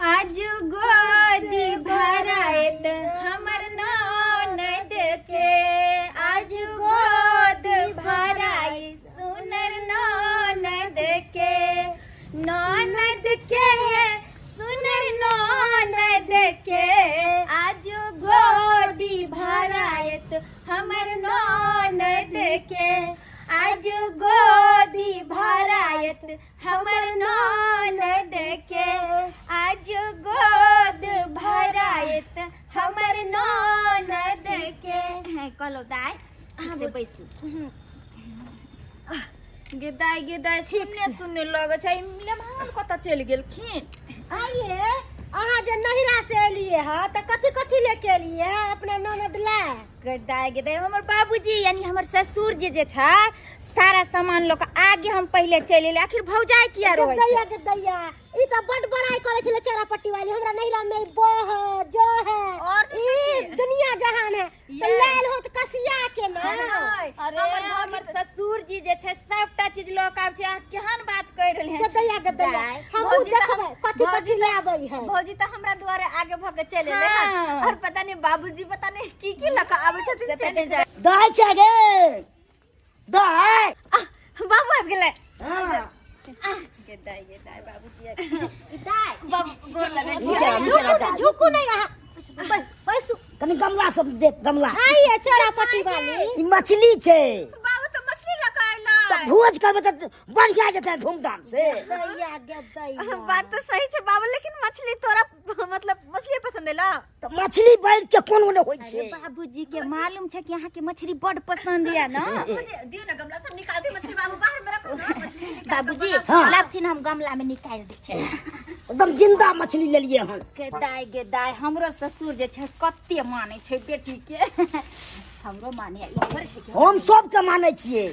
आज गोदी भरायत हमर ननद के, आज गोद भराई सुनर ननद के, ननद के सुनर ननद के, आज गोदी भरायत हमर ननद के, आज गोदी भरायत हमर ननद के, आज गोद भरायत हमर ननद के। हैं कहलो दाय, ठीक से बैसू। गे दाय, गे दाय, सुनने सुनने लगै छै। मेहमान कतऽ चलि गेलखिन? आइए, अहाँ जे नहिरा से एलिए हँ तऽ कथी कथी लेके एलिए हँ अपना ननद ला? गे दाय, गे दाय, हमर बाबूजी यानी हमर ससुर जी जे छै सारा सामान लऽ कऽ आगे हम पहिले चलि एलियै। आखिर भौजाइ किया रहै छै? दैया के दैया, ई तऽ बड बड़ाई करै छलै चौरापट्टी वाली, हमरा नहिरा में बो है जो है और ई दुनिया जहान है, तऽ लाल होत कसिया के ना। नहि, अरे, हमर हमर ससुर जी जे छै सबटा चीज लऽ कऽ आबै छै। अहाँ केहन बात कहि रहल हैं? के दैया, के दैया, दाय, हमहूँ भौजी तऽ देखबै कथी भौजी कथी लाबै है। भौजी तऽ हमरा दुआरे आगे भऽ के चलि एलै हन। और पता नहीं बाबूजी पता नहीं की की लऽ कऽ आबै छथिन से नहि जाय। दाय छै गे दाय। आह, बाबू आबि गेलै। हाँ। गे दाय, गे दाय, बाबूजी आबि गेलै। दाय, बाबू गोर लगै छी। झुकू नहि, झुकू नहि अहाँ, बस बैसू। कनी गमला सब दे, गमला। आइए चौरापट्टी वाली। ई मछली छै। बाबू तऽ मछली लऽ कऽ अयलै। तऽ भोज करबै तऽ बढ़िया जेतै धूमधाम से। दैया गे दैया, बात तऽ सही छै बाबू, लेकिन मछली तोरा मतलब मछली पसंद एला? तऽ मछली बैठ के कोनो नहि होइ छै। अरे बाबूजी के मालूम छै कि अहाँ के मछली बड पसंद या ना? दियो ना गमला सब निकाल दे मछली, बाबू बाहर में रखो ना मछली निकाल। बाबूजी हाँ। लाबथिन, हम गमला में निकाल दै छियै। एकदम जिंदा मछली लेलिए हन। गे दाय, गे दाय, हमरो ससुर जे छै कते मानै छै बेटी के, हमरो माने ई थोड़े छै कि हम सबके मानै छियै।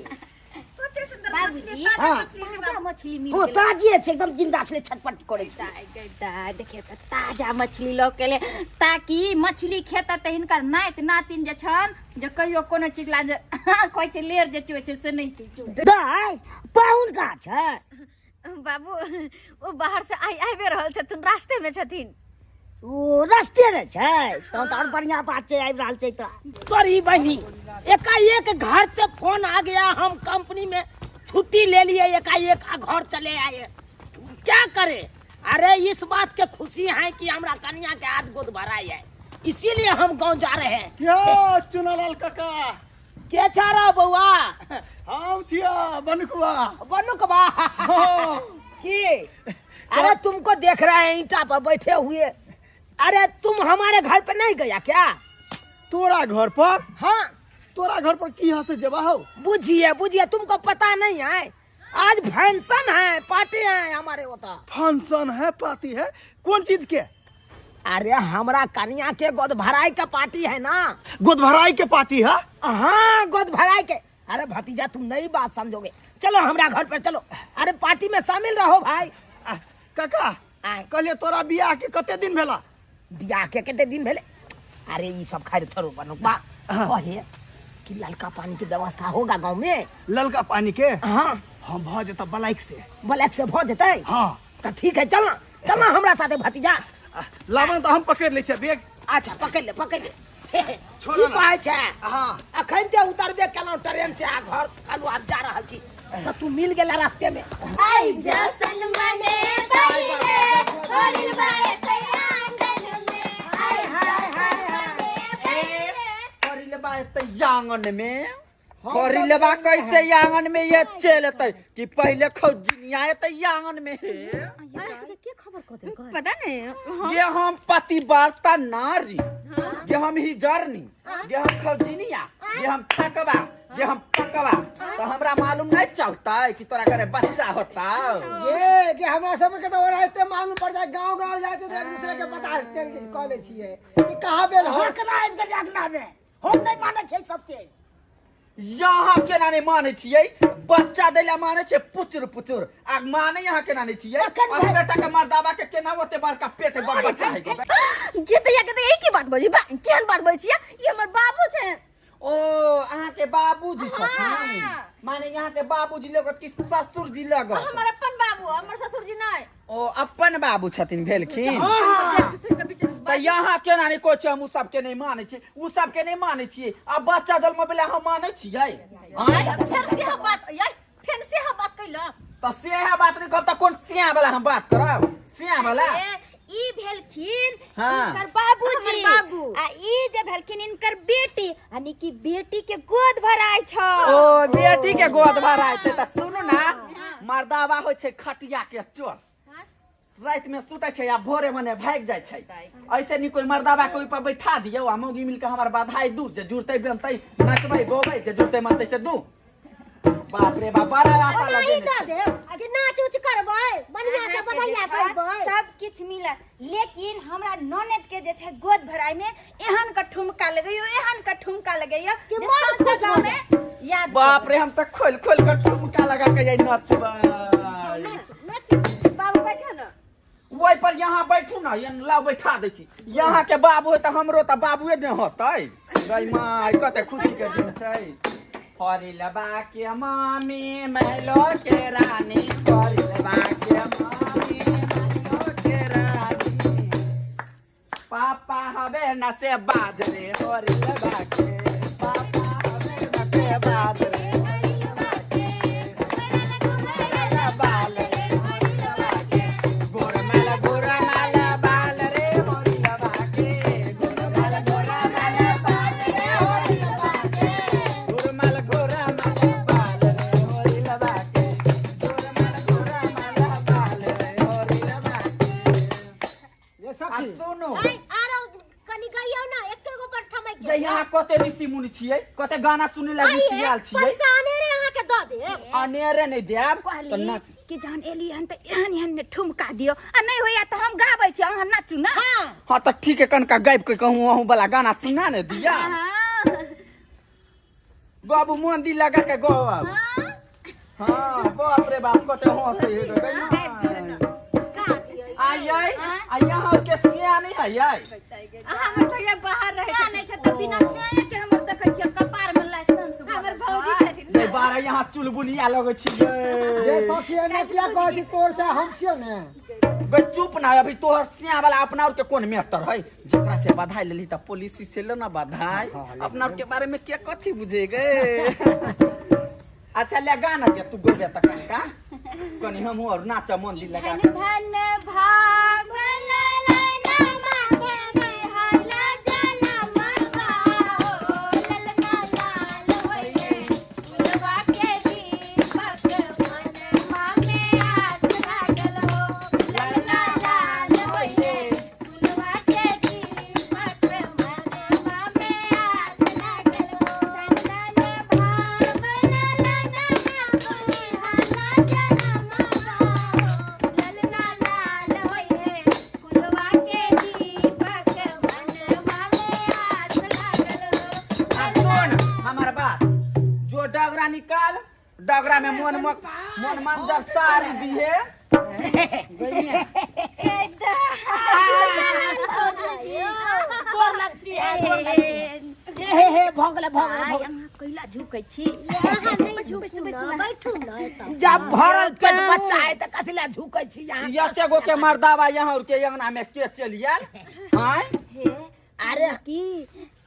कते सुंदर बाबूजी। हाँ। ताजा मछली मिल ओ गेलै। ताजे छै, एकदम जिंदा छलै, छटपट करै छै। दाय गे दाय, देखियौ तऽ ताजा मछली लऽ के एलै, ताकि मछली खेता तऽ हिनकर नाति नातिन जे छन जे कहियो कोनो चीज ला जे कहै छै लेर जे चुए छै से नहि चुए। दाय, पाहुन कहाँ छै? बाबू ओ बाहर से आइ आबि रहल छथिन, रास्ते में छथिन। ओ रस्ते में छै तहन तऽ और बढ़िया बात छै, आबि रहल छै तऽ। तोरी बहनी, एकाएक घर से फोन आ गया, हम कंपनी में छुट्टी ले लिए, एकाएक आ घर चले आए, क्या करे? अरे इस बात के खुशी है कि हमरा कन्या के आज गोद भराई है, इसीलिए हम गांव जा रहे हैं। यो चुनालाल काका। के चारा बउआ? हम छिया बनुकवा। बनुकवा? हाँ। की अरे तुमको देख रहे हैं ईंटा पर बैठे हुए, अरे तुम हमारे घर पे नहीं गया क्या? तोरा घर पर? हाँ। तोरा घर पर की हंसे जेबा हो? बुझिए बुझिए, तुमको पता नहीं है, आज फंक्शन है, पार्टी है हमारे होता। फंक्शन है, पार्टी है, कौन चीज के? अरे हमरा कन्या के गोद भराई का पार्टी है ना। गोद भराई के पार्टी है? हाँ, गोद भराई के। अरे भतीजा तुम नई बात समझोगे, चलो हमरा घर पर चलो, अरे पार्टी में शामिल रहो भाई। काका आय। कहलिए तोरा बियाह के कते दिन भेला? बियाह के कते दिन भेले? अरे ई सब खाइ छोड़ो बनुकबा, कहे कि ललका पानी के व्यवस्था होगा गांव में? ललका पानी के? हाँ। हम भ जेता ब्लैक से। ब्लैक से भ जेतै? हाँ। त ठीक है, चलना चलना हमरा साथे भतीजा। लाबन त हम पकड़ लै छियै देख। अच्छा पकड़ ले, पकड़ ले। छोड़ो की ना। कहै छै? हाँ। अखन ते उतरबे केलहुँ ट्रेन से आ घर कहलहुँ आब जा रहल छी त तू मिल गेला रास्ते में। आई जसन मने रे होरिल बाए ते आंगन में, आई हाय हाय हाय करिलबा एते आंगन में, करिलबा कैसे आंगन में ये चलते कि पहले खौजिनिया एते आंगन में हे। के खबर कऽ देलकै? पता नहीं। ये हम पतिव्रता नारी, ये हम हिजरनी, ये हम खौजिनिया, ये हम ठकबा, ये हम पकवा, तो हमरा मालूम नहीं चलता है कि तोरा घरे बच्चा होता। ये कि हमरा सब के तो ओनाहिते मालूम पड़ जाए, गांव गांव जाते तो एक दूसरे के पता कऽ लै छियै कि कहाँ बेल हो। केना आबि गेलै अगना में, हम नहीं मानै छै सबके। यहाँ केना नहीं मानै छियै? बच्चा दैला मानै छियै पुचुर पुचुर, आ मानै यहाँ केना नहीं छियै? तखन अरे बेटा के मर्दाबा के केना ओते बड़का पेट है, बड़ बच्चा है। गे दैया, गे दैया, ई की बात बजै बा? केहन बात बजै छियै? ई हमर बाबू छै। ओ अहाँ के बाबूजी छथिन, माने यहाँ के बाबूजी लगत कि ससुर जी लगत? हमर अपन बाबू, हमर ससुर जी नहीं। ओ अपन बाबू छथिन भेलखिन। देख सुन के बीच तऽ यहाँ केना नहि कहै छै, हम उ सबके नहि मानै छियै, उ सबके नहि मानै छियै। आ बच्चा जन्म बेला हम मानै छियै? आँय? फेर से हम बात यै, फेर से हम बात कैला। तऽ सेह बात नहि कहब तऽ कोन सिया वाला हम बात करब? सिया वाला ए, ई भेलखिन हाँ। इनकर बाबूजी, हमर बाबू। आ ई जे भेलखिन इनकर बेटी, यानी कि बेटी के गोद भराय छ। ओ बेटी के गोद भराय छै। तऽ सुनू ना, मर्दावा होइ छै खटिया के चोर, राति में सुतै छै आ भोरे मने भागि जाइ छै। ऐसे नी कोई मर्दावा के ओहि पर बैठा दियौ आ मौगी मिल के हमर बधाई दू, जे जुड़तै बनतै नचबै गोबै, जे जुड़तै मनतै से दू। बाप रे बाप, बड़ा आशा नहीं लगेने दऽ छै। देब आगे, नाच उच करबै, बढ़िया से बधैया करबै। सब किछ मिलत, लेकिन हमरा ननद के जे छै गोद भराई में एहन का ठुमका लगैयो, एहन का ठुमका लगैयो कि जे मन सौंसे खुश गाँव भऽ में याद बाप रे, हम तऽ खोलि खोलि कऽ ठुमका लगा के जाइ नचबै। नाच बाबू, बैठो ना ओहि पर यहाँ बैठू ना, यहाँ लाउ बैठा दै छी। यहाँ के बाबू है तऽ हमरो तऽ बाबुए ने होतै। गई माय, कते खुशी के दिन छै। हरिलबा के मामी महलो के रानी, हरिलबा के मामी महलो के रानी, पापा हवे न से बाजरे हरिलबा के, पापा हवे न से बाजरे हरिलबा के, बाल रे हरिलबा के, गोरमाल गोरमाल बाल रे हरिलबा के, गोरमाल गोरमाल बाल रे हरिलबा के, गोरमाल गोरमाल बाल रे हरिलबा के, गोरमाल गोरमाल बाल रे हरिलबा के। ये आ सखी सुनू, आरो कनि गइयौ ना, एके गो पर ठमक जे यहाँ कते ऋषि मुनि छियै, कते गाना सुनै ला ऋषि आयल छियै। पैसा अनेरे अहाँ के दऽ देब? अनेरे नहि देब तऽ कहली ना कि जहन एली हन तऽ एहन एहन ने ठुमका दियौ, आ नहि होइया तऽ हम गाबै छी, अहाँ नाचू ना। हाँ तऽ ठीक है, कनका गाबि के कहूँ अहूँ वाला गाना सुना ने दिया। हाँ। गबू, मन दिल लगा के गब। हाँ, बाप रे बाप, कते हंसै है रे। गा दियौ। आइ आ यहाँ के सिया नहीं है यार? हमर भैया बाहर रहै छै, नहि छै तऽ बिना सिया के हमर देखै छियै कपार में लाइसेंस। हमर भौजी छथिन। नहीं बारह यहाँ चुलबुलिया लगै छियै। ये सखी, एना किया कहै छी? तोर से हम छियौ ने। बे चुप ना, अभी तोहर सिया वाला अपना और के कोन मैटर है? जकरा से बधाई लेली तऽ पॉलिसी से ले ना बधाई, अपना और के बारे में के कथी बुझे गए? अच्छा ले गाना के तू गोबे त कनका कनी हम और नाच मन दिल लगा धन धन भाग आ सुन हमार बात, जो डगरा निकाल, डगरा में मन मक मन मन जब सारी दिए। गोर लगती है, गोर लगती है। हे हे हे, भऽ गेलै, भऽ गेलै, भऽ गेलै। कैला झुकै छी? अहाँ नहि झुकू ना, बैठू ना एतऽ। जब भरल पेट बच्चा है तऽ कथी लए झुकै छी यहाँ? एते गो के मर्दावा यहाँ और के अंगना में के चलि आयल आँय? हे। अरे की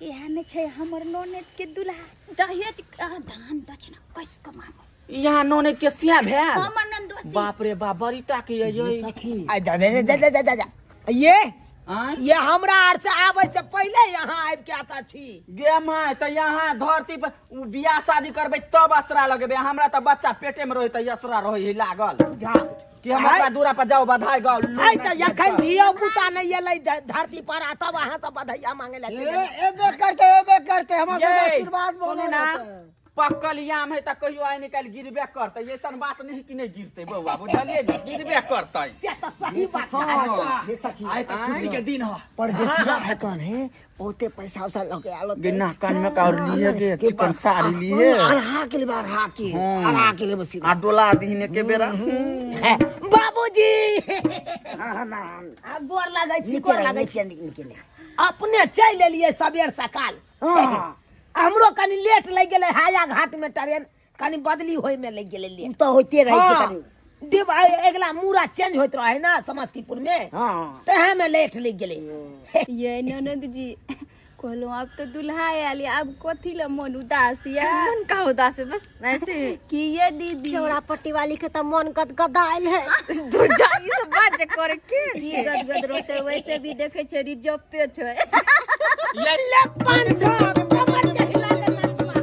एहन छै हमर ननद के दुल्हा, दहेज दान दक्षिणा कस के मांगो। यहाँ ननद के सिया भेल? हमर ननदोसी। बाप रे बाप, बड़ी टा के ये। सखी। आ जा जा जा जा जा जा जा ये आँय? ये हमरा आर से आबै से पहिले यहाँ आबि के आता छी। गे my, तऽ यहाँ धरती पर उ बियाह शादी करबै तब असरा लगेबै। हमरा तऽ बच्चा पेटे में रहै तऽ असरा रहै है लागल बुझा कि हम ओकरा दूरा पर जाउ बधाई गाउ। आइ तऽ एखन धियो पुता नहि एलै धरती पर आ तब अहाँ सब बधैया मांगे लए ए चलि एबै। एबे करते, एबे करते, हमरा सबके ये, आशीर्वाद सुनू बनल ना, रहतै। पक्कल आम है तऽ कहियो आइ निकालि गिरबे करतै। ऐसन बात नहीं कि नहीं गिरतै बौआ, बुझलियै ने? गिरबे करतै। से तऽ सही बात हाँ। कहलियै। हे सखी, आइ तऽ खुशी के दिन है। परदेसिया है कौन है, बहुते पैसा उसा लके आलो। गे ना कान में का और लिए गे चिकन साड़ी लिए। अरहा के लिए, अरहा के, अरहा के लिए बस। आ डोला दीहने के बेरा। हे, बाबूजी। हाँ, ना। आ गोर लगै छी, निके गोर लगै छी। निके, निके। अपने चलि एलियै सबेर सकाल। हाँ। हमरो कनी लेट लागि गेलै हाया घाट में ट्रेन कनी बदली होय में लागि गेलै ओ लेट। तऽ होइते रहै छै कनी। डिब अगिला मूड़ा चेंज होइत रहे ना समस्तीपुर में। हाँ। तेहे में लेट लागि गेलै। ये ननद जी कहलहुँ आब तऽ दुल्हा आयल ये, आब कथी लए मन उदास ये? मन का उदास है बस ऐसे की ये दीदी चौड़ा पट्टी वाली के तो मन गदगदायल है। दूर जा, ई सब बात जे करे के की गदगद रहते, वैसे भी देखे छै रिजर्व पे छै। ले 500 कमर के हिला के नाचना।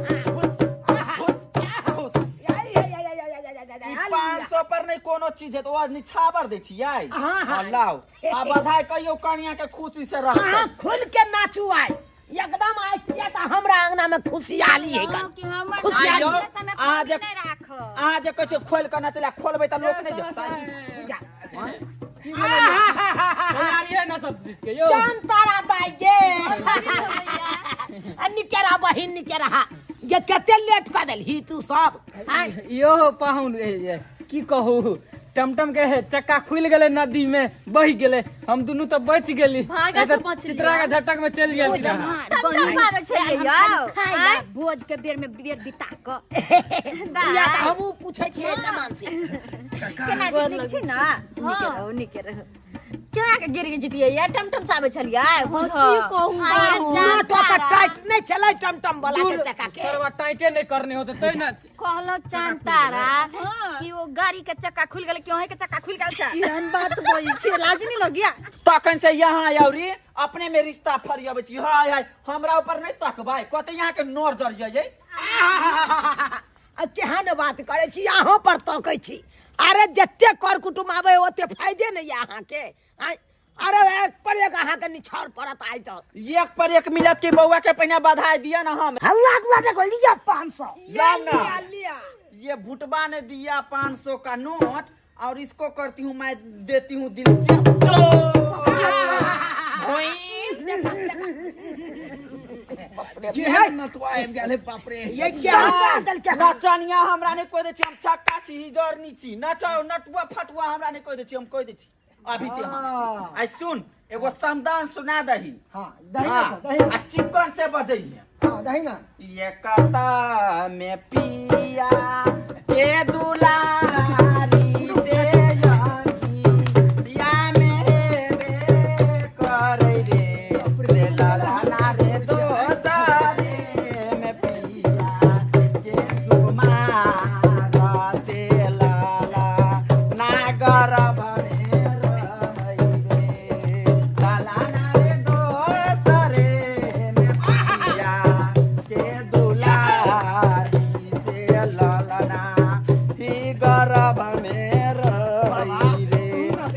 ई 500 पर नहीं कोनो चीज है तो ओ निछावर दै छियै। हाँ, हाँ। लाओ आ बधाई कहियो कनिया के खुशी से रहतै। अहाँ खुल के नाचू आइ एकदम आइ, किया तऽ हमरा अंगना में खुशियाली है कहलहुँ कि हमर खुशियाली। नाच के समय आज फोन नहि राखब। अहाँ जे कहै छियै खोलि कऽ नचला, खोलबै तऽ लोक नहि देखतै। तैयारी है ना सब चीज के यो? चांद तारा दाइ गे आ निकेरा बहिन निकेरा गे, कते लेट कऽ देलही तू सब आँय? यो पाहुन की कहू, टमटम के चक्का खुलि गेलै, नदी में बहि गेलै, हम दुनू तऽ बचि गेली। भागा से बचि चित्रा के झटक में चलि गेल। टमटम पाबै छलियै यौ। खाइ ला भोज के बेर में बेर बिता कऽ। या तऽ हमहूँ पूछै छियै जमान से। केना जे नीक छी ना? नीके रहू, नीके रहू। केना के गिर जितियै ये? टमटम से आबै छलियै बुझ। की कहू नट ओकर टाइट नहि छलै टमटम वाला के चक्का के। सरवा टाइटे नहि करने होते तै ना। कहलहुँ चांद तारा कि ओ गाड़ी के चक्का खुलि गेलै कि अहीं के चक्का खुलि गेल छै? एहन बात बोलै छियै, लाज नहीं लगिया? तखन से यहाँ आउरी अपने में रिश्ता फरियाबै छी। हाय हाय हमरा ऊपर नहीं तकबै, कते यहाँ के नोर जरियै ये। आ केहन बात करै छी, अहाँ पर तकै छी। अरे जते कर कुटुम आबै ओते फायदे नहि यऽ अहाँके। आँय, अरे एक पर एक अहाँके निछाउर पड़त आइ तऽ। एक पर एक मिलत कि बौआ के पहिने बधाई दिया ना हम। हल्ला गुल्ला देखो लिया 500। लाओ ना। लिया, लिया। ये भुटबा ने दिया 500 का नोट और इसको करती हूँ मैं, देती हूँ दिल से। केहन नटुआ आबि गेल है बाप रे। ये क्या देलकै? नचनिया हमरा नहीं कह दै छी, हम छक्का छी हिजरनी छी। नचाओ नटुआ फटुआ हमरा नहीं कह दै छी, हम कह दै छी अभी ते हम। आई सुन एगो समदान सुना दही। हाँ दही ना। हाँ, दही ना। आ चिकन से बजैहे। हाँ दही ना। ये कता में पिया के दुलारी से या में करे रे रे लाला रे दोसारे में पिया के कुमार से लाला नागर भरे रहै रे लाला ना रे दोसरे में पिया के दुलारी से ललना ही गरभ में रही रे।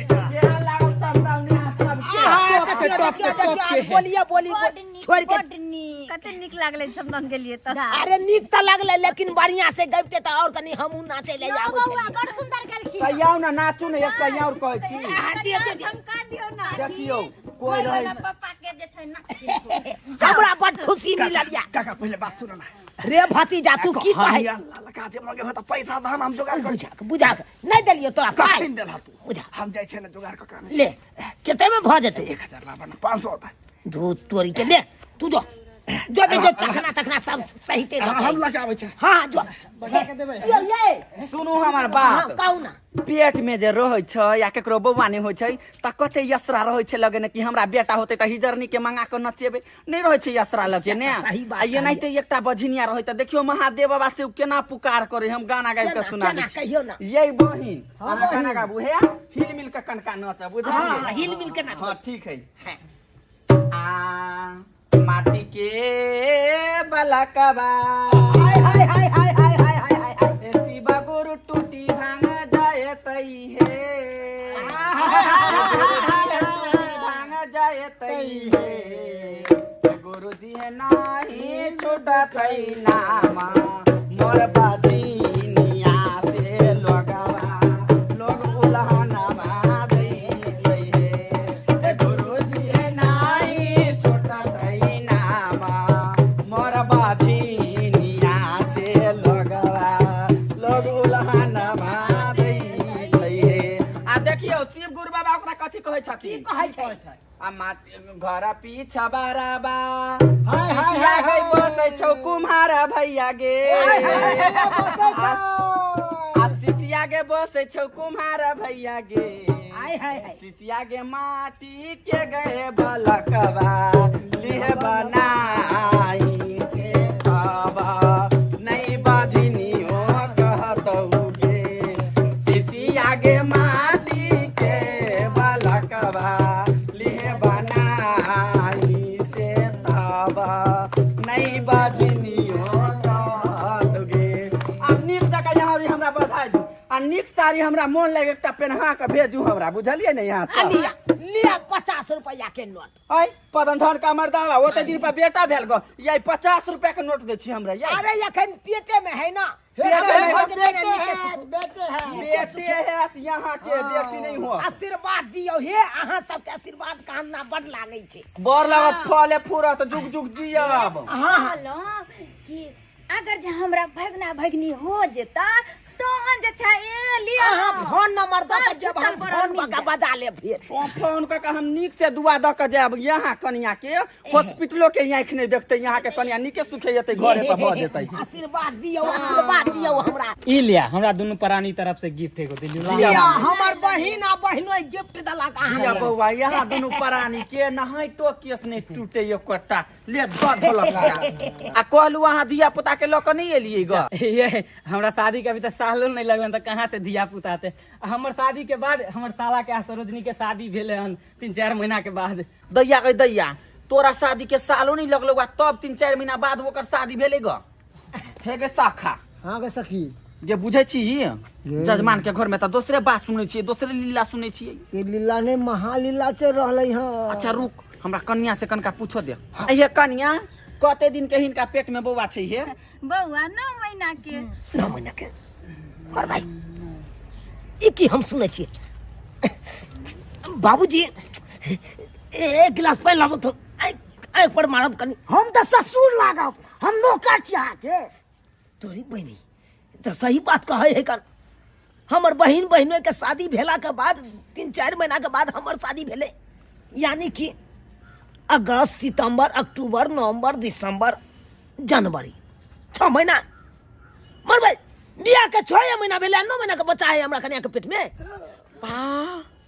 केहन लागल समदाउनी अहाँ सबके? आहा, देखियौ, देखियौ, देखियौ, आज बोलिए, बोली, बड नीक, छोड़ि के। बड नीक। कते नीक लागलै समदाउन के लिए तऽ। अरे नीक तऽ लागलै, लेकिन बढ़िया से गबिते तऽ और कनी हमहूँ नाचै लए आबै छलियै। बड़ सुंदर गेलखिन। कहियाउ ना नाचू ने, एक कहिया और कहै छी। आहा, दियौ, दियौ, दियौ। झमका दियौ ना। देखियौ कोई कोई रहे वाला पप्पा के जे छै नाच दियौ। हमरा बड खुशी मिलल या। काका पहिले बात सुन ना। रे भतीजा तू की कहै? ललका जे मंगे हो तऽ पैसा धन हम जोगाड़ करै छी। बुझा कऽ नहि देलियौ तोरा पाइ? कखन देलह तू? बुझा। हम जाइ छियै ने जोगाड़ कऽ के आनै छी। ले कते में भऽ जेतै? 1000 लाबऽ ना, 500 होतै। धूत तोरी के ले तू जो जो जो जो चखना तखना सब सहिते दऽ हम लऽ के आबै छी। हाँ जो बढ़ा के देबै। यो ये सुनू हमर हाँ बात। कहू ना। पेट में जे रहै छै या केकरो बौआ नहि होइ छै तऽ कते यसरा रहै छै लगे ने कि हमरा बेटा होतै तऽ हिजरनी के मंगा कऽ नचेबै, नहि रहै छै यसरा लगे ने? सही बात आ एनाहिते एकटा बझिनिया रहै तऽ देखियौ महादेव बाबा से केना पुकार करै, हम गाना गाबि कऽ केना, सुना दै केना, छी। कहियौ ना। ये बहिन अहाँ गाना गाबू हे, हिल मिल कऽ कनका नचब बुझलियै? हाँ हिल मिल के नाचबै। हाँ ठीक है। आ माटी के बलकबा हाय हाय हाय हाय हाय हाय हाय हाय हाय। शिवा गुरु टूटी भांग जाए तई हे, भांग जाए तई हे, गुरुजी नाही छूटतई नामा मोर बाजिनिया से लोगवा लोग उलहनमा दै छै हे, गुरुजी नाही छूटतई नामा मोर बाजिनिया से लोगवा लोग उलहनमा दै छै हे। आ देखियौ शिव गुरु बाबा ओकरा कथी कहै छथिन? की कहै छै? आ माटी घर पीछा बाराबा हाय, हाय, सिसिया हाय, गई हाय। बसै छौ कुम्हारा भैया गे। बसै छौ। आ सिसिया गे बसै छौ कुम्हारा भैया गे। हाय हाय हाय। सिसिया गे माटी के गए बलकवा लिह बनाई से तब नहीं बाझनियो कहतौ गे। सिसिया गे माटी के बलकवा लिह बनाई से तब नहीं बाझनियो कहतौ गे। आब नीक जकाँ यहाँ हमरा बधाई दू आ नीक साड़ी हमरा मोन लागे एकटा पेन्हा के भेजू हमरा, बुझलियै ने? यहाँ आ से लिया लिया 50 रुपया के नोट। ऐ पदन धन का मर्दावा ओते दिन पर बेटा भेल गो, ये 50 रुपया के नोट दै छी हमरा। ये अरे एखन पेटे में है ना। पेटे में है, बेटे है, बेटे है, बेटे है यहाँ के, बेटी नहीं हो। आशीर्वाद दियौ हे, अहाँ सबके आशीर्वाद कामना बड लागै छै। बर लागत फले फूरत जुग जुग जियब। कहलहुँ कि अगर जे हमरा भगना भगनी हो जेता तहन जे छै ए लिअ अहाँ फोन नंबर दऽ के सब जब हम छुटल पड़ल फोन मिल कऽ के जायत। बजा लेब फेर। फोन कऽ के हम नीक से दुआ दऽ के जायब यहाँ कनिया के, हॉस्पिटलो के आँखि नहि देखतै यहाँ के कनिया, नीके सुखे जेतै घरे पर भऽ जेतै। आशीर्वाद दियौ, आशीर्वाद दियौ हमरा। ई लिया हमरा दुनू प्राणी तरफ से गिफ्ट एगो दिलियो। लिया हमर बहिन आ बहिनो गिफ्ट देलक अहाँ। जिया बौआ यहाँ दुनू प्राणी के नहाय तो केस नहि टूटे एकोटा ले दऽ ढोलक। आ कहलू अहाँ धिया पुता के लऽ कऽ नहि एलियै ग? ये हमरा शादी के अभी तक सालो नहीं लगलन तऽ कहाँ से धिया पुता आते। हमर शादी के बाद हमर साला के आ सरोजनी के शादी भेले हन 3-4 महीना के बाद। दैया गे दैया, तोरा शादी के सालो नहीं लगलो गा तब 3-4 महीना बाद ओकर शादी भेले ग। हे गे साखा। हाँ गे सखी। जे बुझै छी जजमान के घर में तऽ दोसरे बात सुनै छियै, दोसरे लीला सुनै छियै। ये लीला ने महालीला चल रहलै हँ। अच्छा रुक, हमरा कन्या से कनका पूछो दे। हे कन्या, कते दिन के हिनका पेट में बौआ छै? हे बौआ 9 महीना के। 9 महीना के? मर भाई, ई की हम सुनै छियै? बाबूजी एक गिलास पानि लाबू तो आँखि पर मारब कनी। हम तऽ ससुर लागब, हम नौकर छी अहाँके। तोरी बहिनी तऽ सही बात कहै है कन। हमर बहिन बहिनों के शादी भेला के बाद 3-4 महीना के बाद हमर शादी भेलै, यानी कि अगस्त सितंबर अक्टूबर नवंबर दिसंबर जनवरी 6 महीना। मर भाई बियाह के 6 महीना भेलै, 9 महीना के बच्चा है हमरा कन्या के पेट में।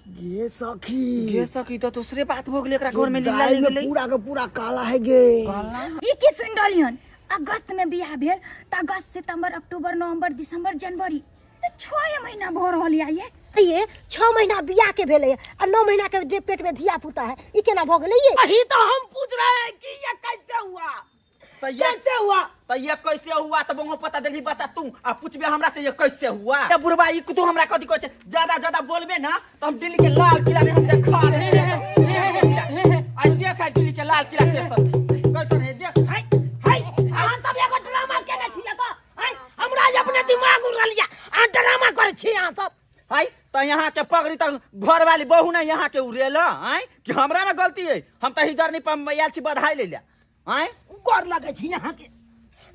गे सखी, गे सखी तो दूसरे बात हो गेलै, एकरा घर में लीला दालि ले में गेलै पूरा के पूरा काला है गे। ई की सुनि रहली हन? अगस्त में बियाह भेल तऽ अगस्त सितंबर अक्टूबर नवंबर दिसंबर जनवरी तऽ 6 महीना भऽ रहल या ये। ये 6 महीना बियाह के भेलै आ 9 महीना के जे पेट में धिया पुता है, ई केना भऽ गेलै ये? वही तो हम पूछ रहे हैं कि ये कैसे हुआ, तो ये कैसे हुआ? तो ये कैसे हुआ तो बहु पता देली बच्चा तू आ पूछबे हमरा से ये कैसे हुआ? ये बुढ़बा ई तू हमरा कथी कहै छै? ज्यादा ज्यादा बोलबे ना तो हम दिल्ली के लाल किला में हम देखा रहे। आई देख, आई दिल्ली के लाल किला कैसन कैसन है देख। हाय हाय, अहाँ सब एगो ड्रामा केने छियै तो हाय, हमरा अपने दिमाग उड़ल या अहाँ ड्रामा करै छी अहाँ सब। हाय तो यहाँ के पगड़ी तक घर वाली बहू ना यहाँ के उड़ेल आय कि हमरा में गलती है? हम तो हिजर नहीं पर आयल छी बधाई ले ले आय। गोर लगै छी अहाँ के,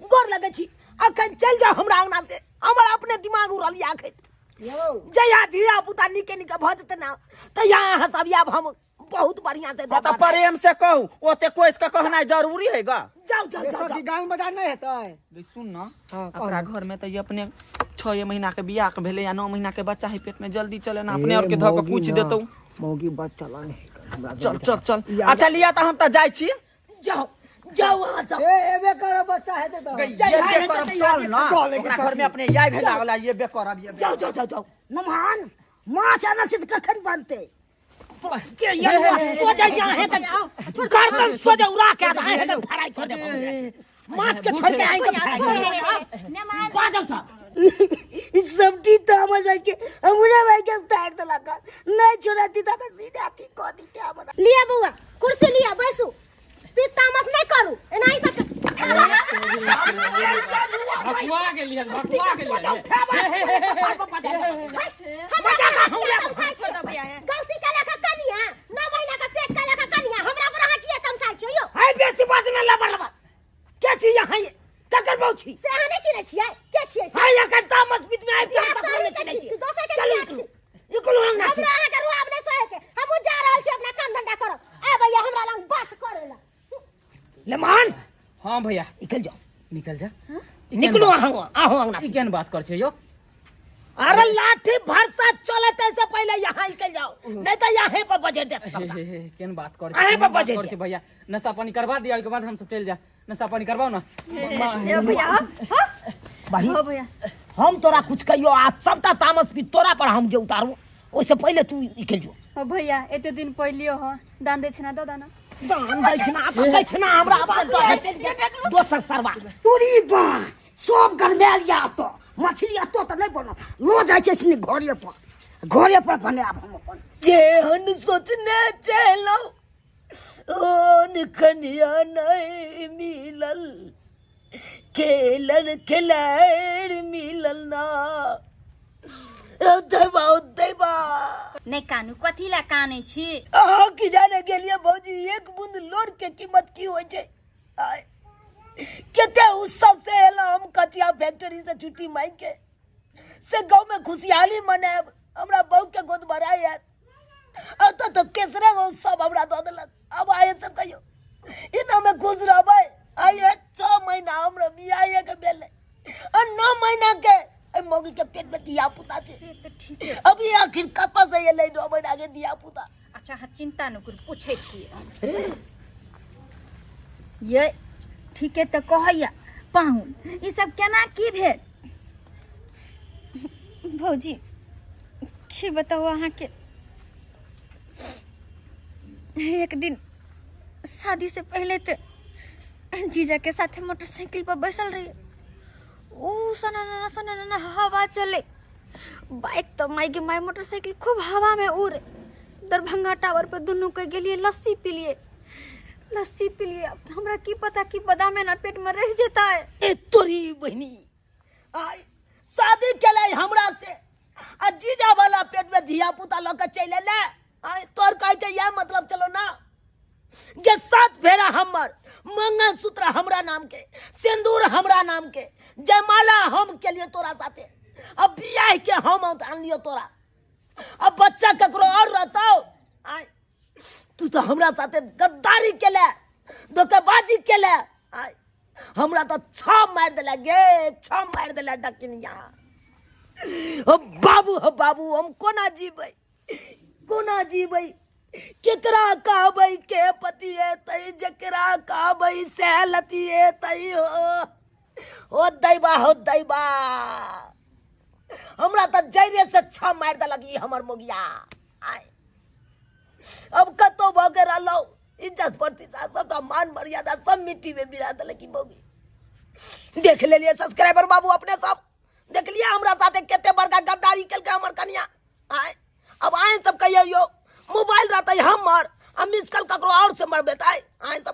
गोर लगै छी। अखन चलि जाउ हमरा अंगना से, हमर अपने दिमाग उड़ल या अखन। जहिया धिया पुता नीके नीके भऽ जेतै ना तहिया अहाँ सब आयब, हम बहुत बढ़िया से हाँ तो प्रेम से कहू, ओते कोइस के कहनाइ जरूरी है गा? जाउ जाउ गे जाउ सखी, गान बजा नहीं हेतै? गे सुन ना, हाँ, कह अपना ना। घर में तो ये अपने 6 महीना के बियाह के भेलै या 9 महीना के बच्चा है पेट में, जल्दी चले ना अपने और के धऽ के पूछ देतौ। मौगी बच चलन है हमरा। चल चल चल। अच्छा लिया तऽ हम तऽ जाइ छी। जाउ जाउ अहाँ सब। ए एबे करब बच्चा हेतै तऽ। गे, जय ये हाय बे करब, हेतै, चल ना चल, ओकरा घर में अपने याय घला वाला ये बे करब ये। जाउ जाउ जाउ जाउ। नमहान माछ आनल छै तऽ कखन बनतै? के ये सोजा यहाँ है के गर्दन सोजा उड़ा के आधा है के फराई कर दे माछ के छोड़ के आई के फराई कर दे। बाजल था ई सब ठीक तो हमर भाई के, हमरा भाई के उतार देलक, नहीं छोड़ती तऽ सीधा अथी कऽ दिते हमरा। लिया बौआ कुर्सी लिया बैसू, पीत तामस नहीं करू एनाही बैठ। भकुआ गेलियन, भकुआ गेलियन। गलती केलक हँ कनिया, 9 महीना के पेट केलक हँ कनिया, हमरा पर अहाँ किया तमसाइ छियै यौ? है बेसी बाजू ना लबर लबर। के छी यहाँ ये? ककर बहू छी? से अहाँ नहि चिन्है छियै? के छियै से? है एखन तामस बीच में आबि के हम बियाह ककरो तऽ नहि अहींके चिन्है छी, छियै। दोसर के चलू बियाह निकलू छी। निकलू अंगना से। हमरा अहाँके रुआब नहि सहे के, हमहूँ जा रहल छी अपना काम धंधा करब। लेमान। हाँ भैया। निकल जाओ। निकल जा। निकलो अहाँ, आहो अंगना से। ई केहन बात कर छै यो? अरे लाठी भरसा चलत से पहले यहाँ निकल जाओ, नहीं तो यहाँ पर बजे दे सबटा। हे, हे, हे, केहन बात कर छै, अहीं केहन पर बात बजे कर छै दे। भैया, नाश्ता पानी करवा दिया, ओहिके बाद हम सब चलि जा। नाश्ता पानी करवाओ ना। हे भैया, हाँ? बहिन, हो भैया। हम तोरा कुछ कहियो आ सबटा तामस भी तोरा पर हम जे उतारू, ओहिसे पहले तू निकल जो। हो भैया, एते दिन पहलियो हो, दान दे छना दो दाना। दान दै छना, दै छना, हमरा आवाज दऽ के चलि गेल। दोसर सरवा। तोरी बा, सब गरमायल या तो मछली एतो तऽ नहि बनत, लऽ जाइ छै सिनी घरे पर, घरे पर बनायब हम अपन। जेहन सोचने चलौ ओन कन्या नहीं मिलल, खेलन खेलैर मिलल ना। ओ दैबा, ओ दैबा। नहि कानू, कथी लए कानै छी? अहाँ की जाने गेलियै भौजी, एक बूंद लोर के कीमत की होइ छै। आय, कते उत्सव से एलहुँ हम कचिया फैक्ट्री से छुट्टी मांगि के, से गाँव में खुशहाली मनायब, हमरा बहू के गोद भराय आयत। अतऽ तऽ तेसरे गो उत्सव हमरा दऽ देलक। आब आए सब कहियो एना में खुश रहबै? आइए 6 महीना हमरा बियाहे के भेलै आ 9 महीना के एहि मौगी के पेट में धिया पुता छै। से तऽ ठीके। अभी आखिर कतऽ से एलै 9 महीना के धिया पुता? अच्छा अहाँ चिंता नहि करू, पूछै छियै। ये ठीके तऽ कहैया पाहुन, ई सब केना की भेल? भौजी की बताउ अहाँके, एक दिन शादी से पहले तो जीजा के साथे मोटरसाइकिल पर बैसल रही, ऊ सना सना सना हवा चले, बाइक तो माई के माई, मोटरसाइकिल खूब हवा में उड़े। दरभंगा टावर पर दुनू के गेलिए, लस्सी पीलिए, लस्सी पीलिए। अब हमरा की पता कि बादामे ना पेट में रह जेता है। ए तोरी बहिनी, आय शादी केलै हमरा से आ जीजा वाला पेट में धिया पुता लऽ के चलि एलै। आय तोर कहै के इएह मतलब चलो ना जे 7 फेरा हमर, मंगलसूत्र हमरा नाम के, सिंदूर हमरा नाम के, जयमाला हम केलिए तोरा साथे, अब बियाह के हम आनलियो तोरा, अब बच्चा ककरो और रहतौ। आय तू तो हमरा साथे गद्दारी केले, धोखेबाजी केले। आय हमरा तो 6 मारि देला गे, 6 मारि देला डकिनिया। हो बाबू, हो बाबू, हम कोना जीबै, कोना जीबै? केकरा कहबै के पति एतै, जकरा कहबै से लती एतै। हो हो दैबा, हो दैबा, हमरा तऽ जड़े से 6 मारि देलक ई हमर मोगिया। आय अब कतौ भऽ के रहलौ, इज्जत प्रतिष्ठा सबटा मान मर्यादा सब मिट्टी में मिला देलक ई मौगी। देख लेलियै सब्सक्राइबर बाबू, अपने सब देख लियै हमरा साथे कते बड़का गद्दारी केलकै हमर कनिया। आय अब आय सब कहियो यो मोबाइल रहतै हमर आ मिस कॉल ककरो और से मरबेतै। आय सब